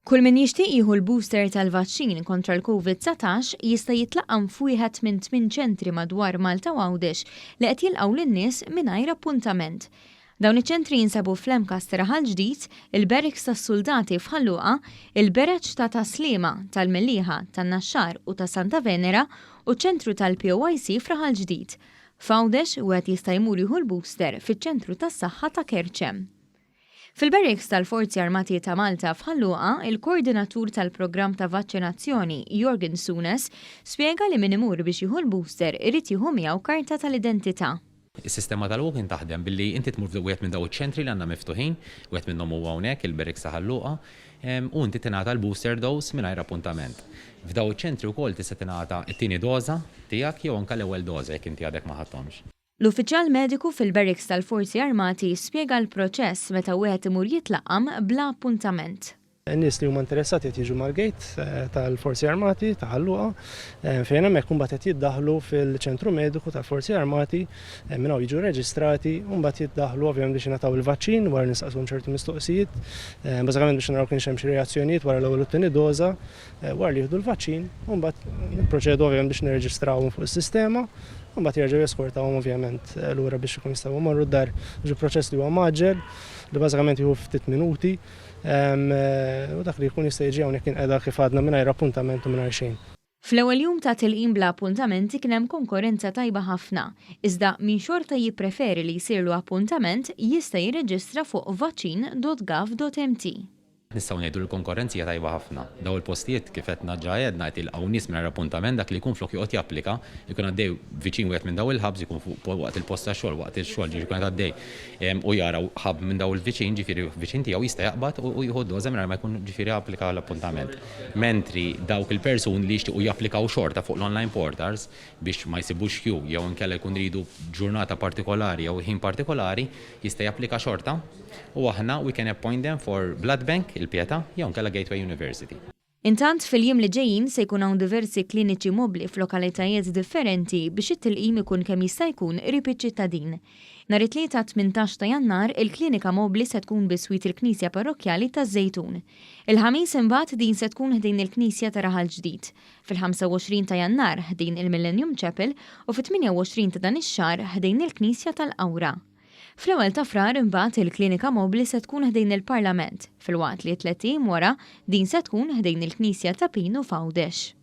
Kull min jixtieq jieħu l-booster tal-vaċċin kontra l-Covid 19 jista' jitlaqqam f'wieħed minn tminn ċentri madwar Malta u Għawdex li qed jilqgħu lin-nies mingħajr appuntament. Dawn iċ-ċentri jinsabu fl-MCAST Raħal Ġdid, il-Barracks tas-Suldati f'Ħal Luqa, il-Bereġ ta' Tas-Sliema, tal-Mellieħa, tan-Naxxar u ta' Santa Venera u ċ-ċentru tal-POYC f'Raħal Ġdid. F'Għawdex, wieħed jista' jmur jieħu l-booster fiċ-ċentru tas-saħħa ta' Kerċem. Fil-Barracks tal-Forzi Armati ta' Malta f'Ħal Luqa, il-Koordinatur tal-Programm ta' Vaċċinazzjoni, Jorgen Sunes, spjega li min imur biex jieħu l-booster irid jieħu miegħu karta tal-identità. Is-sistema tal-walk-in taħdem billi inti tmur f'wieħed minn dawn iċ-ċentri li għandna miftuħin, wieħed minnhom huwa hawnhekk, il-Barracks ta' Ħal Luqa, u inti tingħata l-booster dose mingħajr appuntament. F'dawn iċ-ċentri wkoll tista' tingħata t-tieni doża tiegħek jew anke l-ewwel doża jekk inti għadek ma ħadthomx. L-uffiċjal mediku fil-Barracks tal-Forzi Armati spjega l-proċess meta wieħed imur jitlaqqam bla appuntament. In-nies li huma interessati qed jiġu mal-gate tal-Forzi Armati ta' Ħal Luqa fejn hemmhekk imbagħad qed jiddaħħlu fil-ċentru mediku tal-Forzi Armati, minn hawn jiġu rreġistrati u mbagħad jiddaħħlu ovvjament biex jingħataw il-vaċċin wara li nistaqsuhom ċertu mistoqsijiet, bażikament biex naraw kienx hemm xi reazzjonijiet wara l-ewwel u t-tieni doża. Wara li jieħdu l-vaċċin, u mbagħad nipproċedu ovvjament biex nirreġistrawhom fuq is-sistema, u mbagħad jerġgħu jeskortawhom ovvjament lura biex ikun jistgħu jmorru d-dar. Ġi proċess li huwa mgħaġġel, li bażikament jieħu ftit minuti, u dak li jkun jista' jiġi hawnhekk jinqeda kif għadna mingħajr appuntament u mingħajr xejn. Fl-ewwel jum ta' tilqim bla appuntamenti kien hemm konkorrenza tajba ħafna, iżda min xorta jippreferi li jsirlu appuntament jista' jirreġistra fuq vaccin.gov.mt. Nistgħu ngħidu li l-konkorrenza hija tajba ħafna. Dawn il-postijiet, kif għedna ġa għedna, qed jilqgħu nies mingħajr appuntament, dak li jkun flok joqgħod japplika, ikun għaddej viċin wieħed minn dawn il-hubs, ikun fuq waqt il-post tax-xogħol, waqt ix-xogħol, ġifieri jkun qed għaddej u jara hub minn dawn il-viċin, ġifieri viċin tiegħu jista' jaqbad u jieħu d-doża mingħajr ma jkun ġifieri applika għal appuntament. Mentri dawk il-persuni li jixtiequ japplikaw xorta fuq l-online portals biex ma jsibux queue jew inkella jkun iridu ġurnata partikolari jew ħin partikolari, jista' japplika xorta u aħna we can appoint them for Blood Bank, il-Pietà, jew inkella Gateway University. Intant, fil-jiem li ġejjin se jkun hawn diversi kliniċi mobbli f'lokalitajiet differenti biex it-tilqim ikun kemm jista' jkun qrib iċ-ċittadin. Nhar it-Tlieta 18 ta' Jannar, il-klinika mobbli se tkun biswit il-Knisja Parrokkjali taż-Żejtun. Il-Ħamis imbagħad din se tkun ħdejn il-Knisja ta' Raħal Ġdid. Fil-25 ta' Jannar ħdejn il-Millennium Chapel u fit-28 ta' dan ix-xahar ħdejn il-Knisja tal-Qawra. Fl-ewwel ta' Frar imbagħad il-klinika mobbli se tkun ħdejn il-Parlament, filwaqt li tlett ijiem wara din se tkun ħdejn il-Knisja ta' Pinu f'Għawdex.